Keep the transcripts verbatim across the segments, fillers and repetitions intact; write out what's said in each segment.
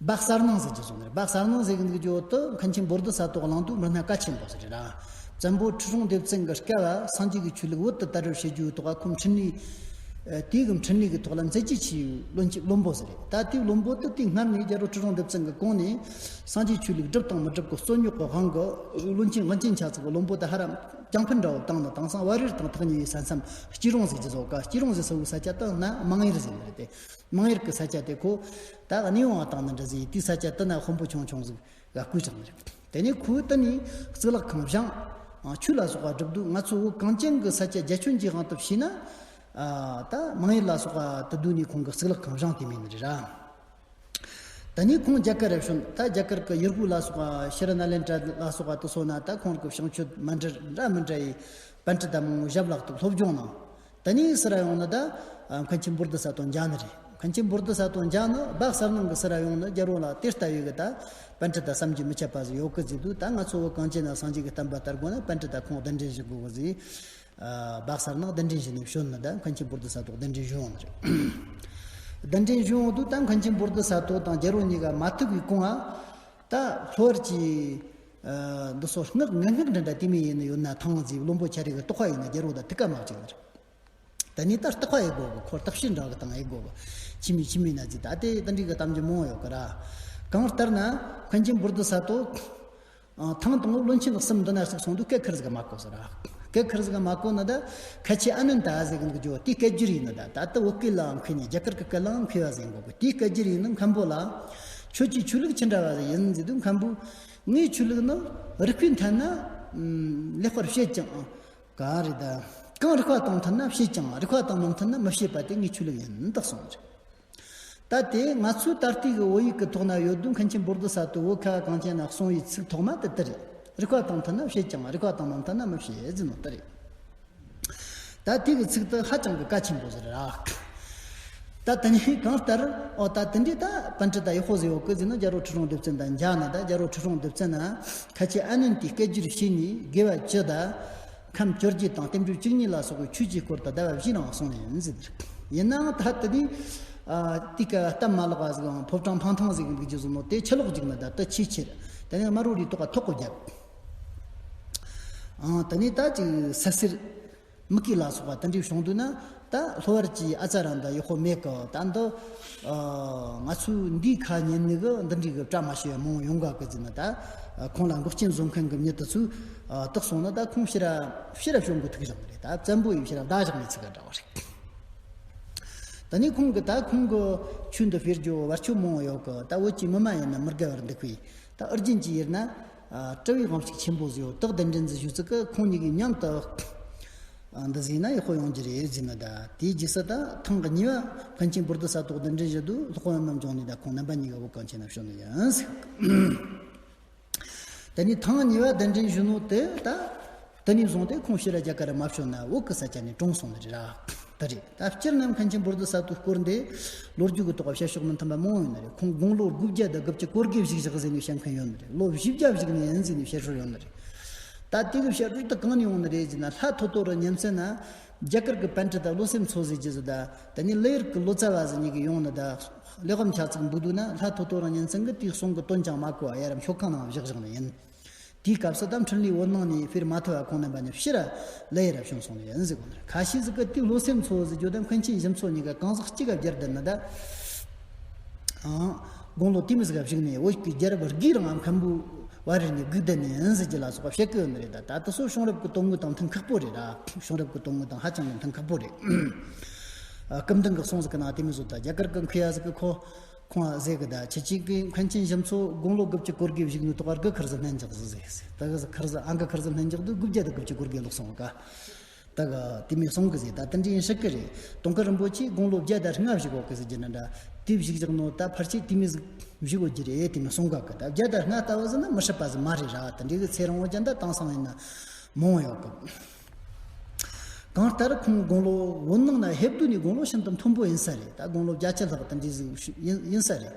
སྦ་གསལ་སྣང་ཟེར་གྱི་བཟོ་ནས། སྦ་གསལ་སྣང་ཟེར་གྱི་འདུག་རྒྱུ་དུ་མཁན་ཆེན་བོ་དྷི་ས་ཏྭ་གླིང་དུ་མི་སྣ་གལ་ཆེན་པོ་ཟེར་ར། བཙན་པོ་ཁྲི་སྲོང་ལྡེ་བཙན་གྱི་སྐལ་བ་སངས་རྒྱས་ཀྱི་ཆོས་ལུགས་བོད་དུ་དར་འགྲོ་བྱེད་རྒྱུ་དོགས་ཁོང་འཕྲིན་ལས། དེའི་གི་འཕྲིན་ལས་ཀྱི་ཐོག་ལ་མཛད་རྗེས་ཆེ་བའི་བློན་ཆེན་བློན་པོ་ཟེར་རེད། ད་དེའི་བློན་པོ་དུ་དེའི་སྔར་ནས་རྒྱལ་པོ་ཁྲི་སྲོང་ལྡེ་བཙན་གྱི་གོང་ནས་སངས་རྒྱས་ཆོས་ལུགས་སྒྲུབ་དང་མི་སྒྲུབ་ཀྱི་རྩོད་རྙོག་གི་དབང་གིས་བློན་ཆེན་དབང་ཆེན་ཆ་ཚིག་གི་བློན་པོ་དུ་ཧ་ར་ཅང་ཕན་འདྲ་བོ་བཏང་ནས་དེང་སང་བར་ཡུལ་དང་ཐག་ཉེ་བའི་ས་མཚམས་སྐྱིད་རོང་ཟེར་གྱི་བཟོ་ག་སྐྱིད་རོང་ཟེར་ས་བོའི་ས་ཆ་དུ་ན་མང་ཡུལ་ཟེར་ནི་རེད་དེ། མང་ཡུལ་གྱི་ས་ཆ་དེ་ཁོ་ད་གནས་དབང་བཏང་ནི་འདྲ་ཟིག་དེའི་ས་ཆ་དེ་ན་དཔོན་པོ་ཆུང་ཆུང་ཟིག་ག་བསྐོས་བཞག་ནི་རེད། དེ་ནས་ཁོས་དེ་ནས་གཙུག་ལག་ཁང་བཞེངས། ཆོས་ལ་སོགས་པ་སྒྲུབ་དུས་ང་ཚོ་བོད་གངས་ཅན་གྱི་ས་ཆ་རྒྱ་ཁྱོན་གྱི་དབང་དུ་བྱས་ན། ད་མང་ཡུལ་ལ་སོགས་པ་དུ་བསྡུས་ནས་ཁོང་གི་གཙུག་ལག་ཁང་བཞེངས་ཏེ་མེད་ནི་རེད་ར། དེ་ནས་ཁོང་རྒྱ་གར་རུ་བྱོན། ད་རྒྱ་གར་གྱི་ཡུལ་སྐོར་ལ་སོགས་པ་ཤྲཱི་ནཱ་ལེནྡྲ་ལ་སོགས་པ་དུ་སོང་ན། ད་ཁོང་གི་བྱང་ཆུབ་མཎྜལ་འདྲ་མི་འདྲ་ཡི་པཎྜི་ཏ་མང་པོ་ཞབས་ལག་ཏུ་སློབ་སྦྱོང་གནང་། དེ་ནས་སུ་ར་ཡོང་ནི་ད་མཁན་ཆེན་བོ་དྷི་ས་ཏྭ་མཇལ་ནི་རེད། མཁན་ཆེན་བོ་དྷི་ས་ཏྭ་མཇལ་ནི་སྦ་གསལ་སྣང་གི་སུ་ར་ཡོང་ནི་རྒྱལ་པོ་ལ་དེ་ལྟ་བུའི་གི་ད་པཎྜི་ཏ་བསམ་གྱིས་མི་ཁྱབ་པ་ཟིག་ཡོད་གི་ཟེར་དུས། ད་ང་ཚོ་བོད་གངས་ཅན་ན་སངས་རྒྱས་ཀྱི་བསྟན་པ་དར་དགོས་ན་པཎྜི་ཏ་ཁོང་གདན་འདྲེན་ཞུ་དགོས་གི་ཟེར། སྦ་གསལ་སྣང་གདན་འདྲེན་ཞུས་ནས་བྱོན་ནི་ད་མཁན་ཆེན་བོ་དྷི་ས་ཏྭ་གདན་འདྲེན་ཞུས་ཡོང་ནི་རེད། གདན་འདྲེན་ཞུས་ཡོང་དུས་ད་མཁན་ཆེན་བོ་དྷི་ས་ཏྭ་དང་རྒྱལ་པོ་གཉིས་ཀ་མ་ཐུག་པའི་གོང་ང་ད་ལྷོ་བར་གྱི་འདི་ཚོ་སྔགས་ངན་སྔགས་འདྲ་འདྲ་དེ་མོ་ཡིན་ནི་ཡོད་ན་ཐང་ཟིག་བློན་པོ་ཁྱེད་རིགས་ཀྱི་རྟོགས་པ་ཡིན་ན་རྒྱལ་པོ་ད་ཐུགས་ཁ་མ་བཅུག་ནི་རེད། ད་ནི་ད་རྟོགས་པ་ཡེ་དགོས་གི། ཁོ་བརྟག་དཔྱད་འདྲ་གི་བཏང་ཡེ་དགོས་གི། ཁྱིམ་མི་ཁྱིམ་མི་ན་ཟིག་ད་དེ་ད་འདྲི་གི་གཏམ་རྒྱུ་མང་ཡོད་གི་ར། གང་ལྟར་ན་མཁན་ཆེན་བོ་དྷི་ས་ཏྭ། ཨ། ཐང་དང་བློན་ཆེན་གསུམ་འདི་ན་ཟིག་སོང་དུས་སྐད་ཁུར་ཟིག་མ་གོ་ཟེར་ར། སྐད་ཁུར་ཟིག་མ་གོ་ནི་ད་ཁ་ཆེ་ཨ་ནན་ཏ་ཟེར་གི་འདུག་རྒྱུ་དེའི་སྐད་སྒྱུར་ཡིན་ནི་ད། ད་ལྟ་བོད་སྐད་ལའང་མཁས་ནས་རྒྱ་གར་གི་སྐད་ལའང་མཁས་པ་ཟིག་ཡིན་དགོས་གི། དེའི་སྐད་སྒྱུར་ཡིན་ནི། མཁན་པོ་ལ་ཁྱོད་ཀྱི་ཆོས་ལུགས་ཅི་འདྲ་བ་ཟིག་ཡིན་ཟེར་དུས། མཁན་པོས་ངའི་ཆོས་ལུགས་ནི་རིག་པའི་མཐའ་ན་ལེགས་པར་བཤད་ཅིང་། ག་རེ་ད། གང་རིག་པ་དང་མཐུན་ན་བཤད་ཅིང་། རིག་པ་དང་མི་མཐུན་ན་མི་བཤད་པ་དེ་ངའི་ཆོས་ལུགས་ཡིན་དག་གསུངས་རེད། ད་དེ་ང་ཚོའི་ད་ལྟའི་གི་བོད་ཡིག་གི་ཐོག་ན་ཡོད་དུས། མཁན་ཆེན་བོ་དྷི་ས་ཏྭ་བོད་ཁ་གངས་ཅན་ན་གསུང་བའི་ཚིག་ཐོག་མ་དེ་དེ་རེད། རིག་པ་དང་མཐུན་ན་བཤད་ཅིང་། རིག་པ་དང་མི་མཐུན་ན་མི་བཤད་ཟེར་ནོ་དེ་རེད། ད་དེ་གི་ཚིག་དེ་ཧ་ཅང་གི་གལ་ཆེན་པོ་ཟིག་རེད་ར། ད་དེ་ནས་གང་ལྟར། ཨོ། ད་དེ་འདྲའི་ད་པཎྜི་ཏ་ཡག་པོ་ཟིག་ཡོད་གི་ཟེར་ནས་རྒྱལ་པོ་ཁྲི་སྲོང་ལྡེ་བཙན་དང་མཇལ་ནས། ད་རྒྱལ་པོ་ཁྲི་སྲོང་ལྡེ་བཙན་ན་ཁ་ཆེ་ཨ་ནན་ཏའི་སྐད་སྒྱུར་བྱས་ནས་དགེ་བ་བཅུ་དང་། ཁམས་བཅོ་བརྒྱད་དང་རྟེན་འབྲེལ་བཅུ་གཉིས་ལ་སོགས་པའི་ཆོས་ཀྱི་སྐོར་དུ་ཟླ་བ་བཞིའི་རིང་གསུངས་ནས་ཡིན་ཟེར། ཡིན་ནའང་ད་དེ་དུས། ཨ། དེའི་སྐབས་སྟབས་མ་ལེགས་པ་ཟིག་དང་ཕོ་བྲང་འཕང་ཐང་ཟིག་གི་འདུག་རྒྱུ་ཟིག་ནོ་དེ་ཕྱི་ལོགས་ཅིག་ན་ད་དེ་ཆེས་ཆེར། དེ་ནས་དམར་པོ་རིའི་ཐོག་ག་ཐོག་གི་རྒྱབ། ཨང་། དེ་ནས་ད་ཅིག་ས་སེར། མུ་གེ་ལ་སོགས་པ་དེ་འདྲའི་བྱུང་དུས་ན། ད་ལྷོ་བར་གྱི་ཨ་ཙ་ར་འདི་ཡག་པོ་མེད་གི། ད་འདི། ཨ། ང་ཚོའི་འདིའི་ཁ་ཉན་ནི་གི་འདི་འདྲའི་གི་བཀྲ་མ་ཤིས་པ་མང་ཡོང་ག་གི་ཟེར་ནས། ད་ཁོང་ལ་འགོག་རྐྱེན་བཟོ་མཁན་གི་མྱི་དེ་ཚོས། ཨ། དེ་གསུངས་ན་ད་ཁོང་ཕྱིར་ར་ཕྱིར་ར་བྱོན་དགོས་ཐུག་བཞག་ནི་རེད། ད་བཙན་པོ་ཡིས་ཕྱིར་ར་བདག་བཞག་ནས་ཚིག་ག་འདྲ་བ་རེད། ད་ནི་ཁོང་གི། ད་ཁོང་གི་ཆོས་འདི་སྤེལ་རྒྱུ་བར་ཆད་མང་ཡོད་གི། ད་བོད་ཀྱི་མི་མ་ཡིན་ན་མི་དགའ་བར་འདུག་པས། ད་ཨུ་རྒྱན་གྱི་ཡུལ་ན། ཨ། གྲྭ་བའི་དབང་ཕྱུག་ཆེན་པོ་ཟིག་ཡོད། དེ་གདན་འདྲེན་ཟིག་ཞུས་ཚིག་གི་ཁོང་གཉིས་ཀྱིས་མཉམ་དུ། ཨ། འདི་ཟིག་ན་ཡག་པོ་ཡོང་རྒྱུ་རེད་ཟེར་ནི། ད་དེའི་རྗེས་སུ་ད་ཐེངས་གཉིས་པ་མཁན་ཆེན་བོ་དྷི་ས་ཏྭ་གདན་འདྲེན་ཞུ་དུས། ལྷོ་པ་མཉམ་བྱུང་ནས་ད་ཁོང་རྣམ་པ་གཉིས་ཀ་བོད་གངས་ཅན་ན་བྱོན་ནི་ཡིན་ཟེར། དེ་ནས་ཐེངས་གཉིས་པ་གདན་འདྲེན་ཞུས་ནོ་དེ། ད་དེ་ནས་བཟུང་སྟེ་ཁོང་ཕྱིར་རྒྱ་གར་ར་མ་བྱོན་ན་བོད་ཀྱི་ས་ཆ་ནས་གྲོངས་སོང་ནི་རེད་ར། དེ་རེད། ད་སྤྱིར་ན་མཁན་ཆེན་བོ་དྷི་ས་ཏྭའི་སྐོར་འདི་ལོ་རྒྱུས་ཀྱི་ཐོག་བཤད་ཕྱོགས་མི་མཐུན་པ་མང་བོ་ཡོད་ནི་རེད། ཁོང་དགུང་ལོ་དགུ་བརྒྱ་དང་དགུ་བཅུ་གོ་དགུ་བཞུགས་བཞག་ཟེར་ནས་བཤད་མཁན་ཡོད་ནི་རེད། ལོ་བཞི་བརྒྱ་བཞུགས་ནི་ཡིན་ཟེར་ནས་བཤད་སྲོལ་ཡོད་ནི་རེད། ད་དེ་གི་བཤད་སྲོལ་དེ་གང་ནས་ཡོང་ནི་རེད་ཟེར་ན། ལྷ་ཐོ་ཐོ་རི་ཉིན་མཚན་ན་རྒྱ་གར་གྱི་པཎྜི་ཏ་བློ་སེམས་མཚོ་ཟེར་གྱི་ཟིག་དང་། དེ་ནས་ལེ་ཡར་གྱི་ལོ་ཙཱ་བ་ཟེར་གཉིས་ཀྱིས་ཡོང་ནི་ད། ལས་བམ་ཆ་ཚིག་འབུལ་དུས་ན། ལྷ་ཐོ་ཐོ་རི་ཉིན་མཚན་གྱིས་དེའི་གསུང་གི་དོན་ཅང་མ་གོ་བ་ཡར་མཆོད་ཁང་ནང་བཞག་བཞག་ནི་ཡིན། དེའི་སྐབས་སུ་ད་འཕྲིན་ལས་བོད་ནང་ནས་སྤེལ་མ་ཐུབ་པ། ཁོང་རྣམ་པ་གཉིས་ཕྱིར་ར་ལེ་ཡར་ར་བྱོན་སོང་ནི་ཡིན་ཟེར་གོ་ནི། ཁ་ཤས་ཟིག་གིས་དེའི་བློ་སེམས་མཚོ་ཟེར་རྒྱུ་དེ་མཁན་ཆེན་ཞིམ་མཚོ་གཉིས་ཀ་གང་ཟག་གཅིག་ག་སྦྱར་བསྡད་ནི་ད། ཨང་། དགུང་ལོ་དེ་མོ་ཟིག་ག་བཞུགས་ནས་བོད་ཀྱི་རྒྱལ་རབས་བརྒྱའི་རིང་ཨ་མཁན་པོ་བ་རེ་ནས་སྒུག་བསྡད་ནི་ཡིན་ཟེར་རྒྱུ་ལ་སོགས་པ་བཤད་གི་ཡོད་ནི་རེད། ད་ད་དེ་ཚོ་བྱུང་རབས་ཀྱི་དོན་དངོས་དང་མཐུན་ཁག་པོ་རེད་ར། བྱུང་རབས་ཀྱི་དོན་དངོས་དང་ཧ་ཅང་གི་མཐུན་ཁག་པོ་རེད། ཨ། སྐུ་མདུན་གྱི་གསུང་ཟིག་གི་ནང་དེ་མོ་བཟོ། ད་རྒྱ་གར་གི་མཁས་པ་ཟིག་གིས་ཁོ། ཁོང་ཟེར་གི། ད་ཁྱེད་ཅག་གིས་མཁན་ཆེན་ཞིམ་མཚོ་དགུང་ལོ་དགུ་བཅུ་གོ་དགུ་བཞུགས་ནི་དོག་ག་ཁུར་ཟིག་སྣོན་འཇོག་ཟིག་ཟེར། ད་གི་ཁུར་ཟིག་ཨང་གི་ཁུར་ཟིག་སྣོན་འཇོག་དུས་དགུ་བརྒྱ་དང་དགུ་བཅུ་གོ་དགུ་ལོག་སོང་ག། ད་གི་དེ་མོ་གསུང་གི་ཟིག། ད་དེ་འདྲ་ཡིན་སྲིད་གི་རེད། དུང་དཀར་རིན་པོ་ཆེ་དགུང་ལོ་བརྒྱ་དང་ལྔ་བཞུགས་ཡོད་གི་ཟེར་རྒྱུ་ན་འདྲ། དེ་བཞུགས་བཞག་ནོ་ད་ཕལ་ཆེར་དེ་མོ་ཟིག་བཞུགས་ཡོད་རྒྱུ་རེད། དེ་མོ་གསུང་ག་གི། ད་བརྒྱ་དང་ལྔ་ལྟ་བུ་ཟིག་ན་མི་སྲིད་པ་ཟིག་མ་རེད་ར། དེ་འདྲའི་གི་ཚེ་རིང་བོ་ཅན་ད་དེང་སང་ཡིན་ན་མང་ཡོད་གི། གང་ལྟར་ཁོང་དགུང་ལོ་བོད་ནང་ན་ཕེབས་དུས་ནས་དགུང་ལོ་ཤིན་ཏུ་མཐོན་པོ་ཡིན་ས་རེད། ད་དགུང་ལོ་བརྒྱད་ཅུ་ལྷག་དེ་འདྲ་ཟིག་ཡིན་ཡིན་ས་རེད།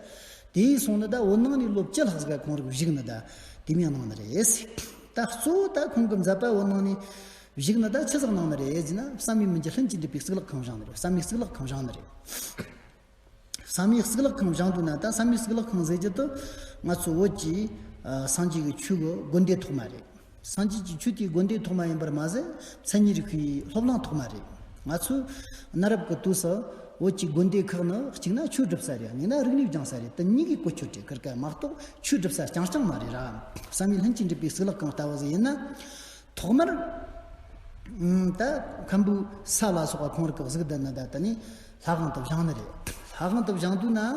དེ་ཡིན་སོང་ན་ད་བོད་ནང་ནས་ལོ་བཅུ་ལྷག་ཟིག་ག་ཁོང་རང་བཞུགས་ནི་ད་དེ་མོ་གནང་ནི་རེད། ད་གཙོ་བོ་ད་ཁོང་གི་མཛད་པ་བོད་ནང་ནས་བཞུགས་ནི་ད་ཆི་ཟིག་གནང་ནི་རེད་ཟེར་ན། བསམ་ཡས་མི་འགྱུར་ལྷུན་གྱིས་འགྲུབ་པའི་གཙུག་ལག་ཁང་བཞེངས་ནི་རེད། བསམ་ཡས་གཙུག་ལག་ཁང་བཞེངས་ནི་རེད། བསམ་ཡས་གཙུག་ལག་ཁང་བཞེངས་འདུག་ན། ད་བསམ་ཡས་གཙུག་ལག་ཁང་ཟེར་རྒྱུ་དེ་ང་ཚོ་བོད་ཀྱི་ཨ་སངས་རྒྱས་ཀྱི་ཆོས་ཀྱི་དགོན་སྡེ་ཐོག་མ་རེད། སངས་རྒྱས་ཀྱི་ཆོས་དེའི་དགོན་སྡེ་ཐོག་མ་ཡིན་པར་མ་ཟད། མཚན་ཉིད་རིག་པའི་སློབ་གླིང་ཐོག་མ་རེད། ང་ཚོས་གནའ་རབས་ཀྱི་དུས་སུ་བོད་ཀྱི་དགོན་སྡེ་ཁག་ནི་གཅིག་ན་ཆོས་སྒྲུབ་ས་རེད། གཉིས་ན་རིག་གནས་སྦྱང་ས་རེད། དེ་གཉིས་ཀའི་གོ་ཆོད་རེད། ཁེར་ཀ་མ་གཏོགས་ཆོས་སྒྲུབ་ས་རྐྱང་རྐྱང་མ་རེད་ར། བསམ་ཡས་ལྷུན་གྱིས་གྲུབ་པའི་གཙུག་ལག་ཁང་ལྟ་བུ་ཟིག་ཡིན་ན། ཐོག་མར་ཨུམ། ད་མཁན་པོ་ས་ལ་སོགས་པ་ཁོང་རང་གིས་གཟིགས་བསྡད་ནི། ད་དེ་ནས་ལྷ་ཁང་དུ་བཞེངས་ནི་རེད། ལྷ་ཁང་དུ་བཞེངས་དུས་ན་ཨ་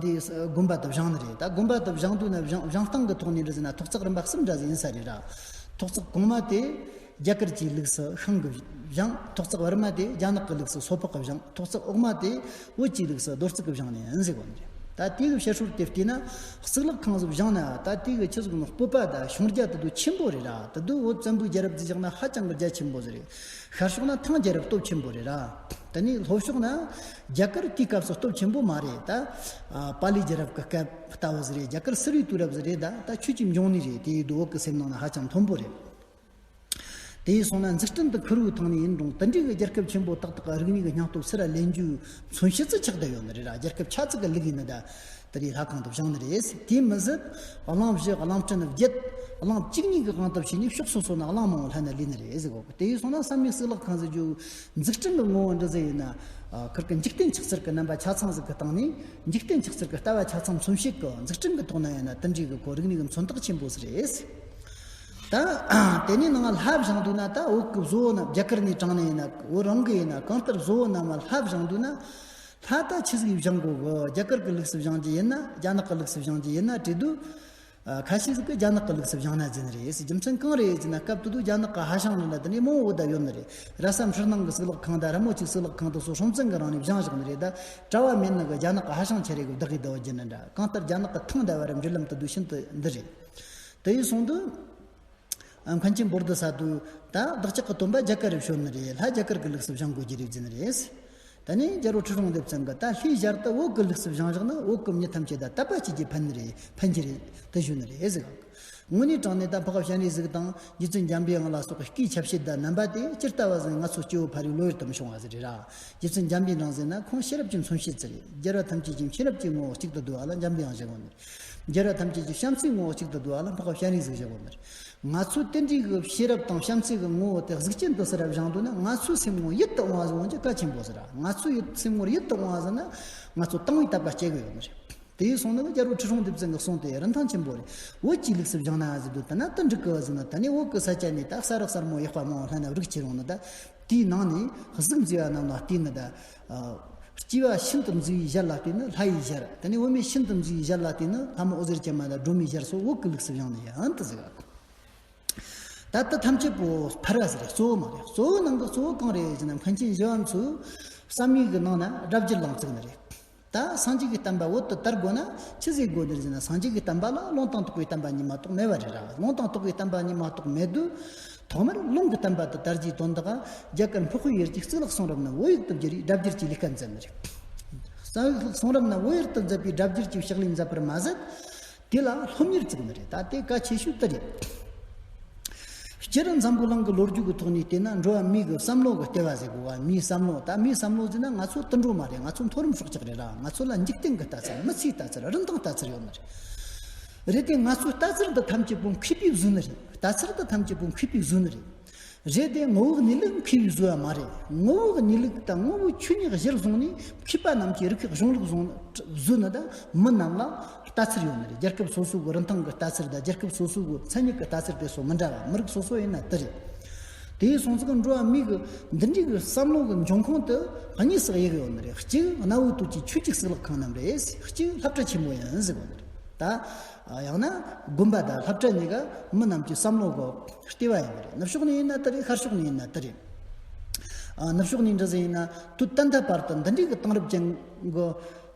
འདི་དགོན་པ་དུ་བཞེངས་ནི་རེད། ད་དགོན་པ་དུ་བཞེངས་དུས་ན་བཞེངས་བཞེངས་སྟངས་ཀྱི་ཐོག་ནས་འདྲ་ཟེར་ན། ཐོག་བརྩེགས་རིམ་པ་གསུམ་འདྲ་ཟིག་ཡིན་ས་རེད་ར། ཐོག་བརྩེགས་གོང་མ་དེ་རྒྱ་གར་གྱི་ལུགས་སུ་ཤིང་གིས་བཞེངས། ཐོག་བརྩེགས་བར་མ་དེ་རྒྱ་ནག་གི་ལུགས་སུ་སོ་ཕག་གིས་བཞེངས། ཐོག་བརྩེགས་འོག་མ་དེ་བོད་ཀྱི་ལུགས་སུ་རྡོ་བརྩིགས་ཀྱིས་བཞེངས་ནི་ཡིན་ཟེར་གོ་ནི་རེད། ད་དེ་གི་བཤད་སྲོལ་དེ་བལྟས་ན། གཙུག་ལག་ཁང་ཟིག་བཞེངས་ན། ད་དེ་གི་ཆི་ཟིག་ནོ། སྤོབས་པ་དང་ཤོང་རྒྱ་དེ་དུ་ཆེན་པོ་རེད་ར། དེ་དུ་བོད་བཙན་པོའི་རྒྱལ་རབས་དེ་བཞག་ན་ཧ་ཅང་གི་རྒྱ་ཆེན་པོ་ཟིག་རེད། ཤར་ཕྱོགས་ན་ཐང་རྒྱལ་རབས་སྟོབས་ཆེན་པོ་རེད་ར། དེ་ནས་ལྷོ་ཕྱོགས་ན་རྒྱ་གར་དེའི་སྐབས་སུ་སྟོབས་ཆེན་པོ་མ་རེད། ད་ཨ་པཱ་ལི་རྒྱལ་རབས་ཀྱི་སྐབས་ལྟ་བུ་ཟིག་རེད། རྒྱ་གར་སིལ་བུའི་དུས་རབས་ཟིག་རེད། ད་ད་ཆོས་ཀྱི་འབྱུང་གནས་རེད། དེ་ཡིན་དུས་བོད་ཀྱི་སེམས་ནང་ན་ཧ་ཅང་མཐོན་པོ་རེད། དེ་ཡིན་སོང་ན་འཛུགས་སྐྲུན་དུ་ཁུར་བོའི་ཐང་ནས་ཡིན་རུང་། དེ་འདྲའི་གི་རྒྱལ་ཁབ་ཆེན་པོ་ཏག་ཏག་གི་རིག་གནས་ཀྱི་སྙིང་སྟོབས་ཚུར་ལེན་རྒྱུའི་མཚོན་བྱེད་ཅིག་ཆགས་བསྡད་ཡོད་ནི་རེད་ར། རྒྱལ་ཁབ་ཆ་ཙིག་གི་ལུགས་ཡིན་ན། ད་དེ་རེད། ལྷ་ཁང་དུ་བཞེངས་ནི་རེད། དེ་མི་ཟད་གླིང་བཞི་གླིང་ཕྲན་བརྒྱད། གླིང་བཅུ་གཉིས་ཀྱི་དབང་དུ་བྱས་ནས་ཕྱོགས་སོ་སོ་ན་གླིང་མང་བོ་ལྷན་ནེ་ལས་ནི་རེད་ཟེར་གོ། དེ་ཡིན་སོང་ན་བསམ་ཡས་གཙུག་ལག་ཁང་ཟེར་རྒྱུ་འཛུགས་སྐྲུན་གྱི་ངོ་བོ་འདྲ་ཟིག་ཡིན་ན། ཨ་ཁེར་གི་འཇིག་རྟེན་ཆགས་ཚུལ་གྱི་རྣམ་པ་ཆ་ཚང་ཟིག་གི་སྟེང་ནས། འཇིག་རྟེན་ཆགས་ཚུལ་གྱི་ལྟ་བ་ཆ་ཚང་མཚོན་བྱེད་ཀྱི་འཛུགས་སྐྲུན་གྱི་ཐོག་ན་ཡིན་ན། དེ་འདྲའི་གི་ཁོ་རིག་གནས་ཀྱི་མཚོན་རྟགས་ཆེན་པོ་ཟིག་རེད། ད་དེ་ནས་ནང་ལྷ་བཞེངས་དུས་ན། ད་བོད་ཀྱི་བཟོ་བོ་རྣམས། རྒྱ་གར་ནས་དྲངས་ནས་ཡིན་ན། བོད་རང་གི་ཡིན་ན། གང་ལྟར་བཟོ་བོ་རྣམས་ལ་ལྷ་བཞེངས་དུས་ན། ལྷ་ད་ཆི་ཟིག་བཞེངས་དགོས་གི། རྒྱ་གར་གྱི་ལུགས་སུ་བཞེངས་རྒྱུ་ཡིན་ན། རྒྱ་ནག་གི་ལུགས་སུ་བཞེངས་རྒྱུ་ཡིན་ན་དྲིས་དུས། ཨ་ཁ་ཤས་ཟིག་གིས་རྒྱ་ནག་གི་ལུགས་སུ་བཞེངས་ན་ཟེར་ནི་རེད། རྒྱུ་མཚན་གང་རེད་ཟེར་ན། སྐབས་དེ་དུས་རྒྱ་ནག་གི་ཧྭ་ཤང་ལ་ལ་དེ་ནས་མང་བོ་ད་ཡོད་ནི་རེད། ར་ས་འཕྲུལ་སྣང་གི་གཙུག་ལག་ཁང་དང་། རི་མོ་ཆེའི་གཙུག་ལག་ཁང་དེ་སོགས་སྲོང་བཙན་གྱི་རིང་ནས་བཞེངས་བཞག་ནི་རེད། ད་གྲྭ་བ་མེད་ནི་གིས་རྒྱ་ནག་གི་ཧྭ་ཤང་ཁྱེར་རེ་གི་བདག་གིས་བདག་བགྱིས་ནི་འདྲ། གང་ལྟར་རྒྱ་ནག་གི་ཐང་ཟླ་བ་ར་འབྲེལ་ལམ་དེ་དུས་ཤིན་ཏུ་འདི་རེད། དེ་ཡིན་སོང་དུས། ཨ་མཁན་ཆེན་བོ་དྷི་ས་ཏྭ་ད་བདག་ཅག་གི་སྟོན་པ་རྒྱ་གར་རུ་བྱོན་ནི་རེད། ལྷ་རྒྱ་གར་གྱི་ལུགས་སུ་བཞེངས་དགོས་རྒྱུ་རེད་ཟེར་ནི་རེད། ད་ནི་རྒྱལ་པོ་ཁྲི་སྲོང་ལྡེ་བཙན་གྱིས། ད་ལྷའི་ཞལ་དུ་བོད་ཀྱི་ལུགས་སུ་བཞེངས་བཞག་ན། བོད་ཀྱི་མྱི་ཐམས་ཅད་ད་དད་པ་བྱེད་རྒྱུ་ཕན་ནི་རེད། ཕན་གྱི་རེད། དེ་ཞུ་ནི་རེད་ཟེར། དངོས་གནས་དྲང་གནས་ད་འཕགས་པ་སྤྱན་རས་གཟིགས་དང་རྗེ་བཙུན་འཇམ་པའི་དབྱངས་ལ་སོགས་པའི་སྐུའི་ཆ་བྱད་དང་རྣམ་པ་དེ་སྤྱིར་ལྟ་བ་ཟིག་ང་ཚོ་སྐྱེ་བོ་ཕལ་རེ་བློ་ཡུལ་དུ་མི་ཤོང་བ་ཟིག་རེད་ར། རྗེ་བཙུན་འཇམ་པའི་དབྱངས་ཟེར་ན་ཁོང་ཤེས་རབ་ཀྱི་མཚོན་བྱེད་ཅིག་རེད། རྒྱལ་བ་ཐམས་ཅད་ཀྱི་ཤེས་རབ་ཀྱི་ངོ་བོ་གཅིག་ཏུ་བསྡུ་བ་ལ་འཇམ་པའི་དབྱངས་ཞེས་གོ་ནི་རེད། རྒྱལ་བ་ཐམས་ཅད་ཀྱི་བྱམས་བརྩེའི་ངོ་བོ་གཅིག་ཏུ་བསྡུ་བ་ལ་འཕགས་པ་སྤྱན་རས་གཟིགས་ཞེས་གོ་ནི་རེད། ང་ཚོས་དེ་འདྲའི་གི་ཤེས་རབ་དང་བྱམས་བརྩེ་གི་ངོ་བོ་དེ་གཟུགས་ཅན་དུ་ཟེར་ར་བཞེངས་འདུག་ན། ང་ཚོའི་སེམས་ངོར་ཡིད་དུ་འོང་བ་ཟིག་འོང་རྒྱུ་གལ་ཆེན་པོ་ཟིག་ར། ང་ཚོའི་ཡིད་སེམས་ངོར་ཡིད་དུ་འོང་བ་ཟིག་ན། ང་ཚོ་དང་བའི་དད་པ་སྐྱེ་གི་ཡོད་ནི་རེད། དེ་ཡིན་སོང་ན་རྒྱལ་པོ་ཁྲི་སྲོང་ལྡེ་བཙན་གྱི་གསུང་དེ་རིན་ཐང་ཆེན་པོ་རེད། བོད་ཀྱི་ལུགས་སུ་བཞེངས་ན་ཟེར་དུས། ད་ན་དེ་འགྲིག་གི་ཟེར་ན། ད་ནི་བོད་ཀྱི་ས་ཆ་ནས་ད་ས་རུ་གསར་མོ་ཡག་པ་མང་བོ་ལྷན་ན་རིག་ཁྱེར་ཡོང་ནི། ད་དེའི་ནང་ནས་གཟུགས་མཛེས་པ་རྣམས་ལ་བལྟས་ནི། ད་ཨ་སྐྱེས་པ་ཤིན་ཏུ་མཛེས་པའི་ཞལ་ལ་བལྟས་ནི་ལྷ་ཡི་ཞལ། ད་ནི་བུད་མེད་ཤིན་ཏུ་མཛེས་པའི་ཞལ་ལ་བལྟས་ནི་ལྷ་མོ་འོད་ཟེར་ཅན་མ་དང་སྒྲོལ་མའི་ཞལ་སོགས་བོད་ཀྱི་ལུགས་སུ་བཞེངས་ནི་ཡིན་ཏེ་ཟེར། ད་ལྟ་ཐམས་ཅད་པོ་ཕལ་བ་ཟེར། གཙོ་བོ་མ་རེད། གཙོ་བོ་ནང་གི་གཙོ་བོ་གང་རེད་ཟེར་ན། མཁན་ཆེན་ཞི་བ་འཚོས་བསམ་ཡས་ཀྱི་ནང་ན་སྒྲ་བསྒྱུར་ལ་བཙུགས་ནི་རེད། ད་སངས་རྒྱས་ཀྱི་བསྟན་པ་བོད་དུ་དར་དགོས་ན་ཆི་ཟིག་དགོས་ནི་རེད་ཟེར་ན། སངས་རྒྱས་ཀྱི་བསྟན་པ་ལ་ལུང་དང་རྟོགས་པའི་བསྟན་པ་གཉིས་མ་གཏོགས་མེད་པ་རེད་ར། ལུང་དང་རྟོགས་པའི་བསྟན་པ་གཉིས་མ་གཏོགས་མེད་དུས། ཐོག་མར་ལུང་གི་བསྟན་པ་དེ་དར་རྒྱས་དོན་དག་རྒྱ་གར་འཕགས་པའི་ཡུལ་གྱི་གཙུག་ལག་གསུང་རབ་རྣམས་བོད་ཡིག་ཏུ་བསྒྱུར་བའི་སྒྲ་བསྒྱུར་གྱི་ལས་ཀ་མཛད་ནི་རེད། གཙུག་ལག་གསུང་རབ་རྣམས་བོད་ཡིག་ཏུ་མཛད་པའི་སྒྲ་བསྒྱུར་གྱི་ཕྱག་ལས་མཛད་པར་མ་ཟད། དེ་ལ་སློབ་གཉེར་བཙུགས་ནི་རེད། ད་དེ་གལ་ཆེ་ཤོས་དེ་རེད། སྤྱིར་འཛམ་བུ་གླིང་གི་ལོ་རྒྱུས་ཀྱི་ཐོག་ནས་བལྟས་ན། འགྲོ་བ་མིའི་གི་བསམ་བློ་གི་ལྟེ་བ་ཟེར་དགོས་པ། མིའི་བསམ་བློ། ད་མིའི་བསམ་བློ་ཟེར་ན་ང་ཚོ་དུད་འགྲོ་མ་རེད། ང་ཚོ་མཐོ་རིམ་སྲོག་ཆགས་རེད་ར། ང་ཚོ་ལ་འཇིག་རྟེན་གྱི་ལྟ་ཚུལ། མི་ཚེའི་ལྟ་ཚུལ། རིན་ཐང་ལྟ་ཚུལ་ཡོད་ནི་རེད། རེད་དེ་ང་ཚོའི་ལྟ་ཚུལ་འདི་ཐམས་ཅད་པོ་མཁས་པས་བཟོས་ནི་རེད། ལྟ་ཚུལ་འདི་ཐམས་ཅད་པོ་མཁས་པས་བཟོས་ནི་རེད། རེད་དེ་ངོ་བོ་གནས་ལུགས་མཁས་པས་བཟོས་པ་མ་རེད། ངོ་བོ་གནས་ལུགས་དང་ངོ་བོའི་ཆོས་ཉིད་གཞིར་བཟུང་ནས་མཁས་པ་རྣམས་ཀྱིས་རིགས་པའི་གཞུང་ལུགས་བཟུང་བཟོས་ནི། ད་མི་རྣམས་ལ་ལྟ་ཚུལ་ཡོད་ནི་རེད། རྒྱལ་ཁབ་སོ་སོ་གི་རིན་ཐང་གི་ལྟ་ཚུལ་དང་། རྒྱལ་ཁབ་སོ་སོ་གི་མཚན་ཉིད་ཀྱི་ལྟ་ཚུལ་དེ་ཚོ་མི་འདྲ་བ། མི་རིགས་སོ་སོ་ཡིན་ན་དེ་རེད། དེ་ཡིན་སོང་ཙང་འགྲོ་བ་མིའི་གི་འདི་འདྲའི་གི་བསམ་བློ་གི་འབྱུང་ཁུངས་དེ་གཉིས་སུ་དབྱེ་གི་ཡོད་ནི་རེད། གཅིག་གནའ་བོའི་དུས་ཀྱི་ཆོས་ཀྱི་གཙུག་ལག་ཁང་རྣམས་རེད། གཅིག་སློབ་གྲྭ་ཆེན་མོ་ཡིན་ཟེར་གོ་ནི་རེད། ད་ཡང་ན་དགོན་པ་དང་སློབ་གྲྭ་གཉིས་ཀ་མི་རྣམས་ཀྱི་བསམ་བློ་གི་ལྟེ་བ་ཡིན་པ་རེད། ནུབ་ཕྱོགས་ནས་ཡིན་ན་དེ་རེད། ཤར་ཕྱོགས་ནས་ཡིན་ན་དེ་རེད། ཨ་ནུབ་ཕྱོགས་ནས་འདྲ་ཟིག་ཡིན་ན། དུས་ད་ལྟ་བར་དུ་འདི་འདྲའི་གི་དེང་རབས་ཅན་གི་